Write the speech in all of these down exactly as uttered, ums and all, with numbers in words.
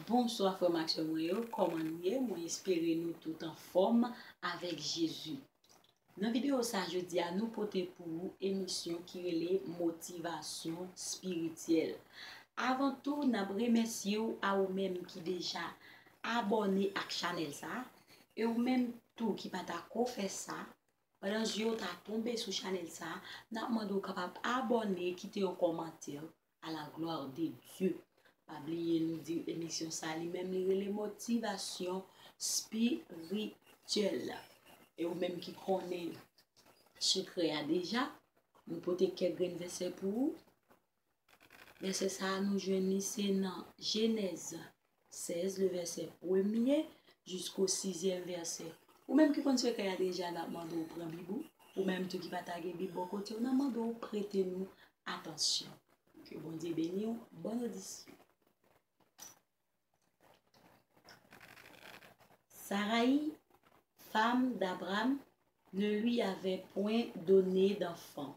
Bonswa frè m ak sè mwen yo, kòman nou ye? Mwen espere nou tout anfòm avèk Jezi. Nan videyo sa jodi a, nou pote pou ou emisyon ki rele Motivasyon Espirityèl. Avan tou, n ap remèsye w a ou menm ki deja abòne ak chanèl sa, e ou menm tou ki pa ta ko fè sa, pandan zye w ta tonbe sou chanèl sa, n ap mande w kapab abòne, kite yon kòmantè, à la gloire de Dieu. Pa bliye nou di emisyon sa li menm li rele Motivasyon Espirityèl. E ou menm ki konnen sekrè a deja, nou pote kèk grenn vèsè pou ou. Vèsè sa a nou jwenn li se nan Jenèz sèz, le vèsè premye jisko sizyèm vèsè. Ou menm ki konn sekrè a deja, n ap mande w pran bib ou. Ou menm tou ki pa ta gen bib bò kote w, n ap mande w prete nou atansyon. Ke Bondye beni w. Bòn odisyon. Saraï, femme d'Abraham, ne lui avait point donné d'enfant.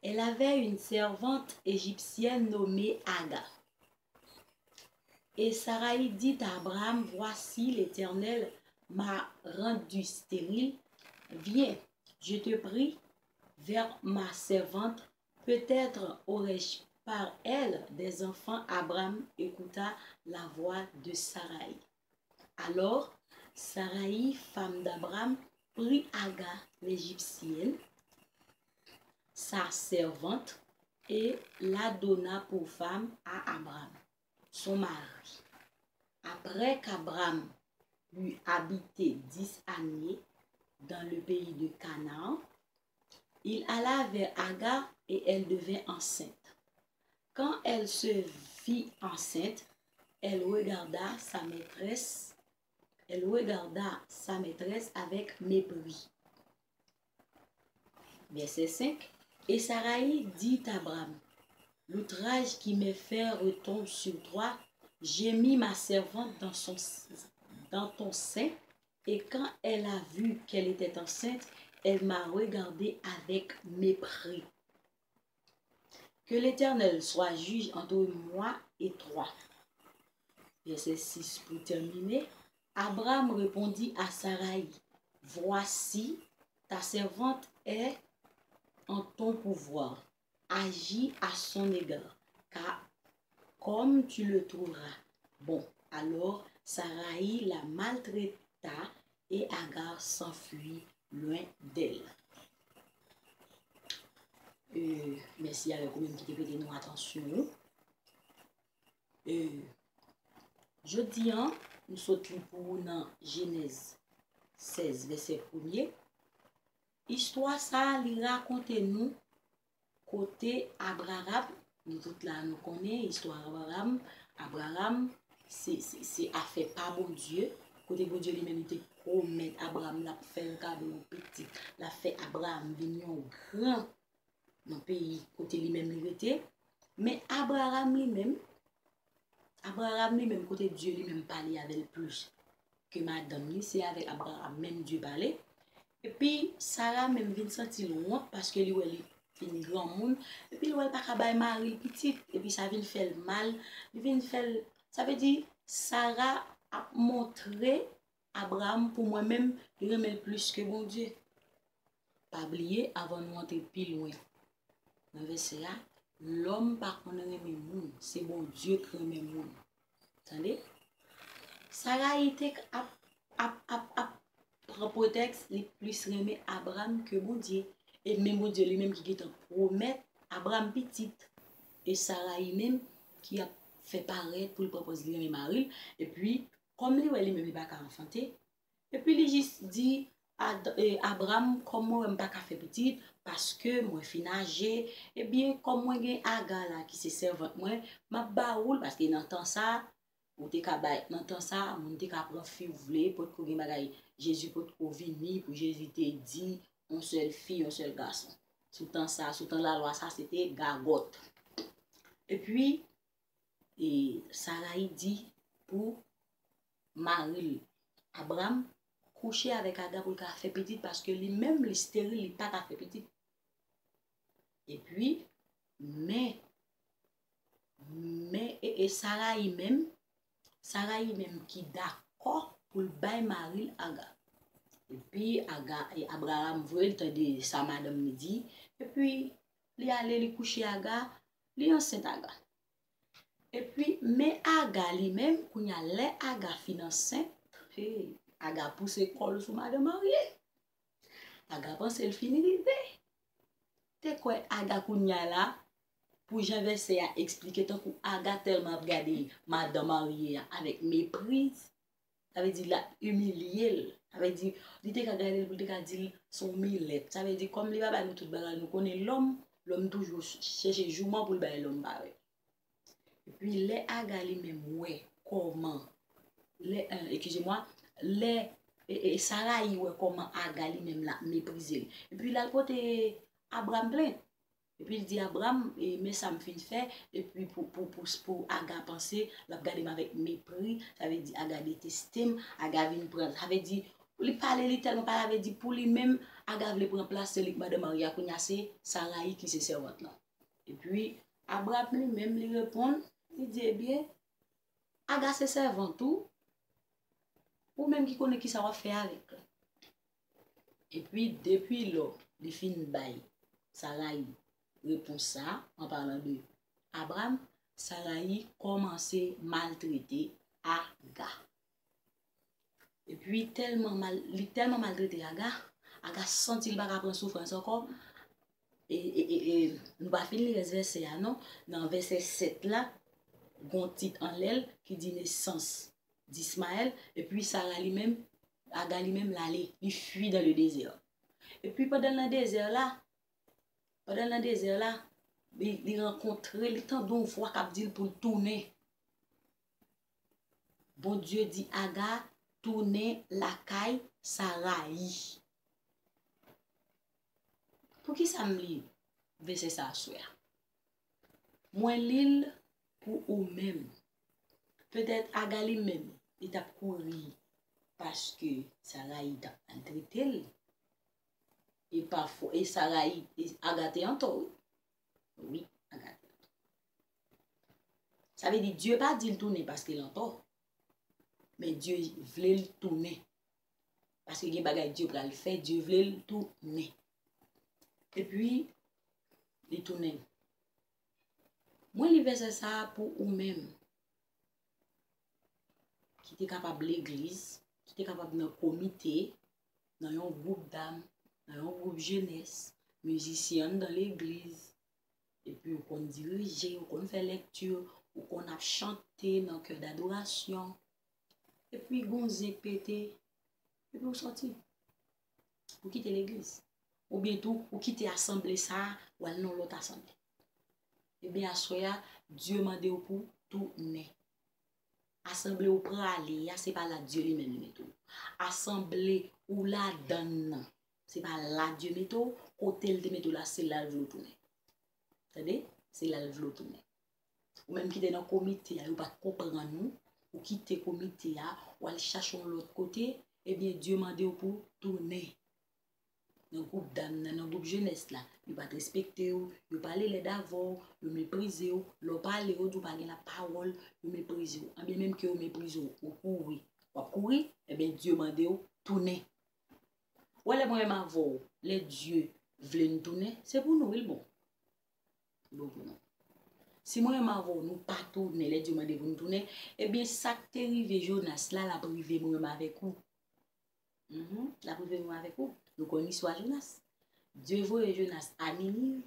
Elle avait une servante égyptienne nommée Aga. Et Saraï dit à Abraham, voici, l'Éternel m'a rendu stérile. Viens, je te prie, vers ma servante, peut-être aurai-je par elle des enfants. Abraham écouta la voix de Saraï. Alors, Saraï, femme d'Abraham, prit Aga l'Égyptienne, sa servante, et la donna pour femme à Abraham, son mari. Après qu'Abraham eut habité dix années dans le pays de Canaan, il alla vers Aga et elle devint enceinte. Quand elle se vit enceinte, elle regarda sa maîtresse, elle regarda sa maîtresse avec mépris. Verset cinq. Et Saraï dit à Abraham, l'outrage qui m'est fait retombe sur toi, j'ai mis ma servante dans son, dans ton sein, et quand elle a vu qu'elle était enceinte, elle m'a regardé avec mépris. Que l'Éternel soit juge entre moi et toi. Verset six pour terminer. Abraham répondit à Saraï, voici, ta servante est en ton pouvoir. Agis à son égard, car comme tu le trouveras bon. Alors Saraï la maltraita et Agar s'enfuit loin d'elle. Euh, mèsi avèk ou menm ki te prete nou atansyon ou. Euh, jodi a, nou sot li pou ou nan Jenèz sèz, vèsè premye. Istwa sa a, li rakonte nou kote Abraram, nou tout la nou konnen istwa Abraram. Abraram, se, se, se afè pa Bondye, kote Bondye li menm li te pwomèt Abraram l ap fè l kado yon pitit, l ap fè Abraram vin yon gran nan peyi kote li menm li rete. Men Abraram li menm, Abraram li menm, kote Dye li menm pale avè l plis ke madanm li, se avèk Abraram menm Dye pale. Epi Sara menm vin santi l wont paske li wè li vin granmoun, epi li wè l pa ka bay mari l pitit, epi sa vin fè l mal, li vin fè l, sa vle di Sara ap montre Abraram, pou mwen menm, li renmen l plis ke Bondye. Pa bliye, avan nou antre pi lwen nan vèsè a, lòm pa konn renmen moun, se Bondye k renmen moun. Tande? Sarayi te k ap, ap, ap, ap pran pretèks li plis renmen Abraram ke Bondye. E men Bondye li menm ki gentan pwomèt Abraram pitit. E Sarayi menm ki ap fè parèt pou l pran pòz li renmen mari l. Epi, kòm li wè li menm li pa ka anfante, epi li jis di Ad-, e, Abraram, kòm mwen wè m pa ka fè pitit, paske mwen fin aje, ebyen, kòm mwen gen Aga la ki se sèvant mwen, m ap ba ou l, paske nan tan sa, ou te ka bay, nan tan sa, moun te ka pran fi ou vle, potko gen bagay, Jezi potko vini pou Jezi te di, yon sèl fi, yon sèl gason. Sou tan sa, sou tan lalwa sa, se te gagòt. Epi, e, Sarayi di pou mari l, Abraram, kouche avèk Aga pou l ka fè pitit, paske li menm, li steril, li pa ka fè pitit. Epi, men, men, e, e, E Sarayi menm, Sarayi menm ki dakò pou l bay mari l Aga. Epi Aga, e Abraram voye l tande sa madanm li di, epi li ale, li kouche Aga, li ansent Aga. Epi, men Aga li menm, kounye a, lè Aga fin ansent, hey, Aga pouse kò l sou madan marye. Aga panse l fin rive. Te kwè Aga kounye a la, pou jan vèsè a eksplike, tankou Aga tèlman ap gade madan marye a avèk mepriz, sa vle di l ap imilye l. Sa vle di, li te ka gade l pou l te ka di l se yon milèt. Sa vle di, kòm li pa ba nou tout bagay, nou konnen lòm, lòm toujou chèche jouman pou l bay lòm parèy. Epi lè Aga li menm wè kòman, lè, eh, eskize mwa, lè, e, e, Sarayi wè kòman Aga li menm l ap meprize l. Epi l al pote Abram plent. Epi l di Abram, e, men sa m fin fè, epi pou, pou, pou, pou Aga panse, l ap gade m avèk mepri, sa vle di Aga deteste m, Aga vin pran, sa vle di, li pale, li tèlman pale, sa vle di pou li menm, Aga vle pran plas sèl li k madan marye a, kounye a se Sarayi ki se sèvant lan. Epi, Abram li menm, li reponn, li di, ebyen, Aga se sèvant ou, ou menm ki konnen kisa w ap fè avèk l. Epi, depi lò li fin bay Sarayi repons sa, an palan de Abram, Sarayi kòmanse maltrete Aga. Epi tèlman mal, li tèlman maltrete Aga, Aga santi li pa ka pran soufrans ankò. E, e, e, e, nou pa fin li rès vèsè a non. Nan vèsè sèt la, gon tit anlè l ki di nesans d'Ismaël. Epi Sara li menm, Aga li menm, l ale, li fui dans le désert. Epi pandan l nan dezè la, pandan l nan dezè la, li, li rankontre, li tande yon vwa k ap di l pou l tounen. Bondye di Aga, tounen lakay Sarayi. Poukisa m li vèsè sa aswè a? Mwen li l pou ou menm. Petèt Aga li menm, li t ap kouri paske Sarayi t ap maltrete l. E pafwa, e Sarayi, e Aga te antò, wi. Wi, Aga te antò. Sa vle di, Dye pa di l tounen paske l antò. Men Dye vle l tounen. Paske gen bagay Dye pral fè, Dye vle l tounen. Epi, li tounen. Mwen li vèsè sa a pou ou menm ki te kapab legliz, ki te kapab nan komite, nan yon gwoup dam, nan yon gwoup jenès, mizisyen anndan legliz, epi ou konn dirije, ou konn fè lèkti, ou konn ap chante nan kè dadorasyon, epi gon zen pete, epi ou sòti. Ou kite legliz. Oubyen tou, ou kite asanble sa a, w al nan lòt asanble. Ebyen, aswè a, Dye mande w pou tounen. Asanble ou prale a, se pa la Dye li menm li mete w. Asanble ou ladann nan, se pa la Dye mete w, kote l te mete w la, se la l vle w tounen. Tande? Se la l vle w tounen. Ou menm ki te nan komite a, yo pa t konprann ou, ou kite komite a, w al chache yon lòt kote, ebyen, Dye mande w pou w tounen. Nan gwoup dam nan, nan gwoup jenès la, yo pa t respekte w, yo pale lèd avè w, yo meprize w, lè w pale, yo di w pa gen lapawòl, yo meprize w. Anbyen, menm ke yo meprize w, ou kouri. W ap kouri, ebyen, Dye mande w tounen. Ou wè, lè mwen menm avè w, lè Dye vle n tounen, se pou nou, wi, l bon. Li bon pou nou. Si mwen menm avè w, nou pa tounen, lè Dye mande pou nou tounen, ebyen, sa k te rive Jonas la, l ap rive mwen menm avèk ou. Mhm, l ap rive mwen avèk ou. Nou konn istwa Jonas. Dye voye Jonas a Niniv.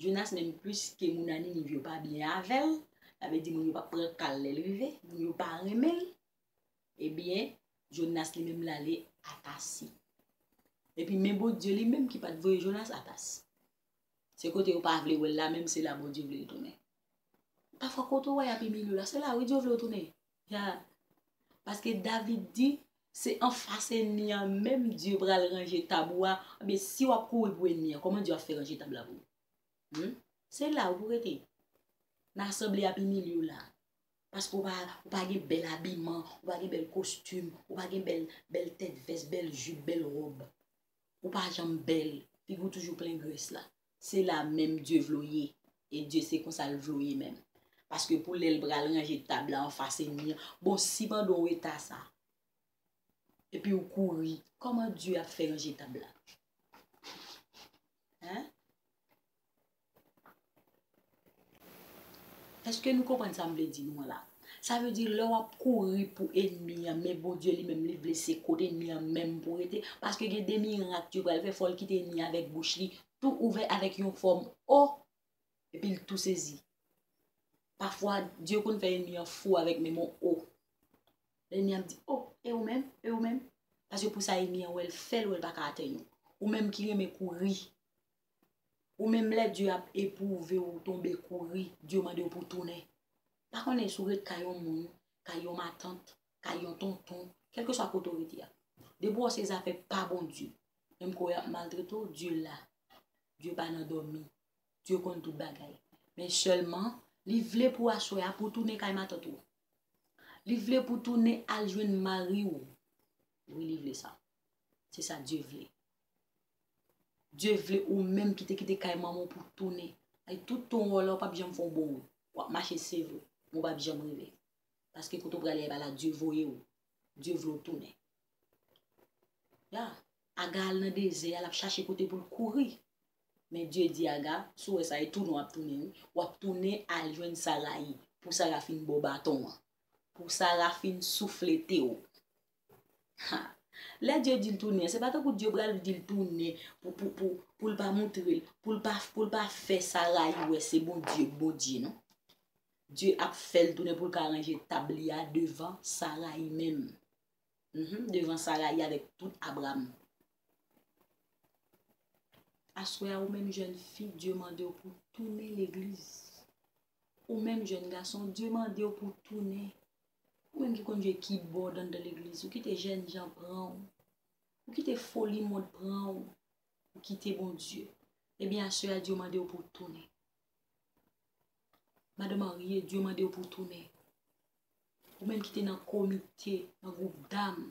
Jonas menm plis ke moun a Niniv yo pa byen avè l. Sa vle di moun yo pa pran ka l lè l rive. Moun yo pa renmen l. Ebyen, Jonas li menm l ale a Tasi. Epi men Bondye li menm ki pa t voye Jonas a Tasi. Se kote yo pa vle wè l la menm, se la Bondye vle l tounen. Pafwa kote w wè y ap imilye w la, se la wi Dye vle w tounen. Ya. Paske David di, se anfas ènmi an menm Dye pral ranje tab ou a. Ebyen, si w ap kouri pou ènmi an, kòman Dye ap fè ranje tab la pou ou? Hmm? Se la ou pou rete. Nan asanble y ap imilye w la. Paske ou pa, ou pa gen bèl abiman, ou pa gen bèl kostim, ou pa gen bèl, bèl tèt vès, bèl jip, bèl wòb. Ou pa janm bèl, figi w toujou plen grès la. Se la menm Dye vle w ye. E Dye se konsa l vle w ye menm. Paske pou lè l pral ranje tab la anfas ènmi an. Bon, si pandan w eta sa, epi w kouri, kòman Dye ap fè ranje tab la? Hein? Èske nou konprann sa m vle di nou an la? Sa vle di lè w ap kouri pou ènmi an, men Bondye li menm li vle se kot ènmi an menm pou rete. Paske gen de mirak Dye pral fè, fò l kite ènmi an avèk bouch li tou ouvè avèk yon fòm O, epi l tou sezi. Pafwa, Dye konn fè ènmi an fou avèk menm yon O. Ènmi an ap di, "O, e ou menm? E ou menm?" Paske pou sa ènmi an wè l fè l, wè l pa ka atenn ou. Ou menm ki renmen kouri. Ou menm lè Dye ap epwouve w, tonbe kouri, Dye mande w pou tounen. Pa konnen si w ret kay yon moun, kay yon matant, kay yon tonton, kèlkeswa kote w rete a. Depi w wè se zafè pa Bondye, menm ke y ap maltrete w, Dye la. Dye pa nan dòmi. Dye konn tout bagay. Men sèlman, li vle pou aswè a pou w tounen kay matant ou. Li vle pou w tounen al jwenn mari w. Wi, li vle sa. Se sa Dye vle. Dye vle ou menm ki te kite kay manman w pou w tounen. Ay, tout tan w la, w p ap janm fè yon bon wout. W ap mache, se vre, men w p ap janm rive. Paske kote w prale a, e pa la Dye voye w. Dye vle w tounen. Ya, Aga al nan dezè a, l ap chache kote pou l kouri. Men Dye di Aga, si w wè sa, e tounen w ap tounen, wi. W ap tounen al jwenn Sarayi, pou Sara fin ba w baton an. Pou Sara fin souflete w. Ha! Lè Dye di l tounen, se pa tankou Dye pral di l tounen pou, pou, pou, pou l pa montre l, pou l pa, pou l pa fè Sarayi wè se Bondye k Bondye, non. Dye ap fè l tounen pou l ka ranje tab li a devan Sarayi menm. Mhm, devan Sarayi avèk tout Abram. Aswè a, ou menm jèn fi, Dye mande w pou w tounen legliz. Ou menm jèn gason, Dye mande w pou w tounen. Ou menm ki konn jwe kibòd anndan legliz, ou kite jènjan pran w. Ou kite foli mond pran w. Ou kite Bondye. Ebyen, aswè a, Dye mande w pou w tounen. Madan marye, Dye mande w pou w tounen. Ou menm ki te nan komite, nan gwoup dam,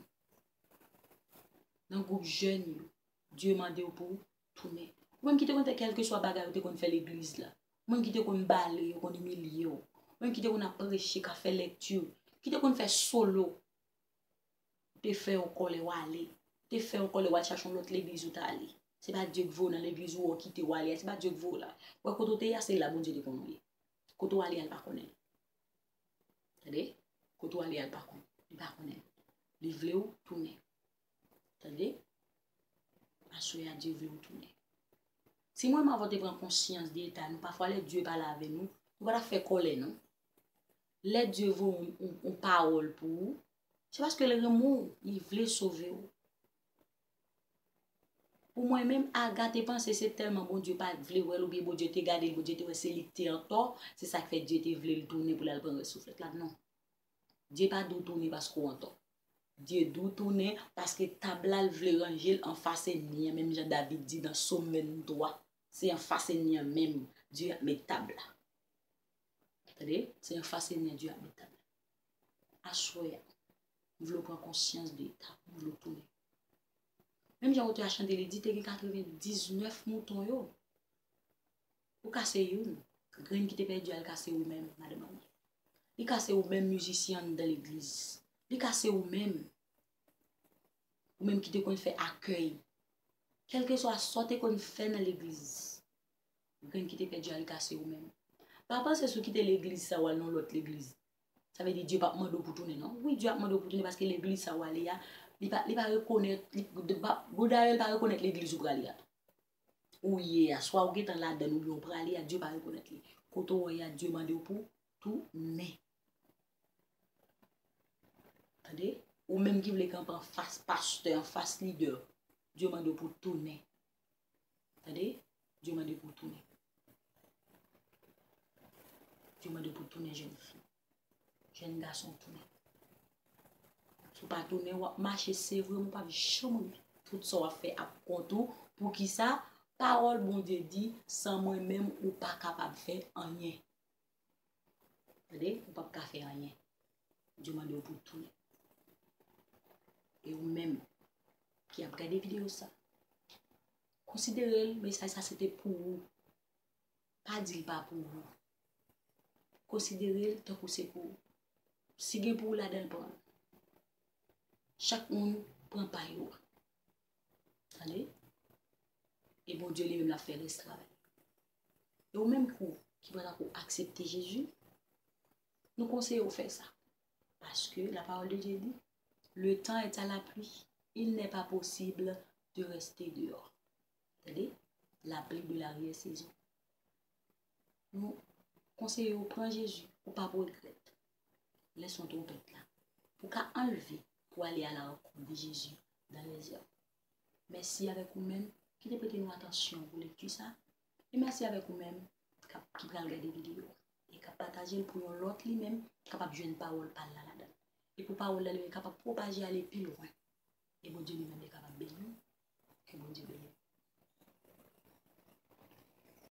nan gwoup jèn yo, Dye mande w pou w tounen. Ou menm ki te konn fè kèlkeswa bagay ou te konn fè legliz la. Ou menm ki te konn bale yo, konn imilye w. Ou menm ki te konn ap preche, k ap fè lekti. Ki te konn fè solo. Ou te fè w kòlè w ale. Ou te fè w kòlè w al chache yon lòt legliz ou t ale. Se pa Dye k voye w nan legliz ou wè w kite w ale a. Se pa Dye k voye w la. Wè kote w te ye a, se la Bondye te konnen w ye. Kote w ale a, l pa konnen. Tande? Kote w ale a, l pa konnen. Li pa konnen. Li vle w tounen. Tande? Aswè a, Dye vle w tounen. Si mwen menm avè w te pran konsyans de eta nou, pafwa lè Dye pale avè nou, nou pa t ap fè kòlè, non. Lè Dye voye yon, yon, yon pawòl pou ou, se paske l renmen w, li vle sove w. Pou mwen menm, Aga te panse se tèlman Bondye pa t vle wè l oubyen Bondye te gade l, Bondye te wè se li k te antò, se sa k fè Dye te vle l tounen pou l al pran rès souflèt la. Non. Dye pa di w tounen paske w antò. Dye di w tounen paske tab la l vle ranje l anfas ènmi an, menm jan David di nan Sòm venntwa, se anfas ènmi an menm Dye ap met tab la. Tande? Se anfas ènmi an Dye ap met tab la. Aswè a, m vle w pran konsyans de etap, m vle w tounen. Menm jan otè a chante, li di te gen katrevendiznèf mouton yo. Ou kase youn. Grenn ki te pèdi a, li kase ou menm, madan marye. Li kase ou menm, mizisyen anndan legliz. Li kase ou menm. Ou menm ki te konn fè akèy. Kèlkeswa sa w te konn fè nan legliz. Grenn ki te pèdi a, li kase ou menm. Pa panse si w kite legliz sa w al nan yon lòt legliz, sa vle di Dye p ap mande w pou tounen, non. Wi, Dye ap mande w pou tounen paske legliz sa w ale a, li pa, li pa rekonèt, li, de, pa, bon, dayè, li pa rekonèt legliz ou prale a. Ou ye a, swa ou gentan ladan l oubyen ou prale a, Dye pa rekonèt li. Kote w ye a, Dye mande w pou tounen. Tande? Ou menm ki vle kanpe anfas pastè, anfas lidè, Dye mande w pou tounen. Tande? Dye mande pou w tounen. Dye mande pou w tounen, jèn fi. Jèn gason, tounen. Si w pa tounen, w ap mache, se vre, men w p ap janm rive. Tout sa w ap fè ap kont ou. Poukisa? Pawòl Bondye di, san mwen menm, ou pa kapab fè anyen. Tande, ou p ap ka fè anyen. Dye mande w pou w tounen. E ou menm ki ap gade videyo sa, konsidere l, mesaj sa se te pou ou. Pa di l pa pou ou. konsidere l tankou se pou ou. Si gen pou ou ladan l, pran l. Chak moun pran pa yo. Tande? E Bondye li menm l ap fè rès travay. E ou menm ki, ki pa t ankò aksepte Jezi, nou konseye w fè sa. Paske la parole de Dieu dit, le temps est à la pluie, il n'est pas possible de rester dehors. Tande? Lapli de l'arrière-saison. Nou konseye w pran Jezi, ou p ap regrèt. Lè son twonpèt la, pou ka anlve, pou ale a la rankont de Jezi dans les airs. Mèsi avèk ou menm ki te prete nou atansyon pou lekti sa. E mèsi avèk ou menm k ap, ki pral gade videyo a e k ap pataje l pou yon lòt li menm kapab jwenn pawòl pa l la ladan l. E pou pawòl la li menm kapab pwopaje ale pi lwen. E Bondye li menm li kapab beni w. Ke Bondye beni w.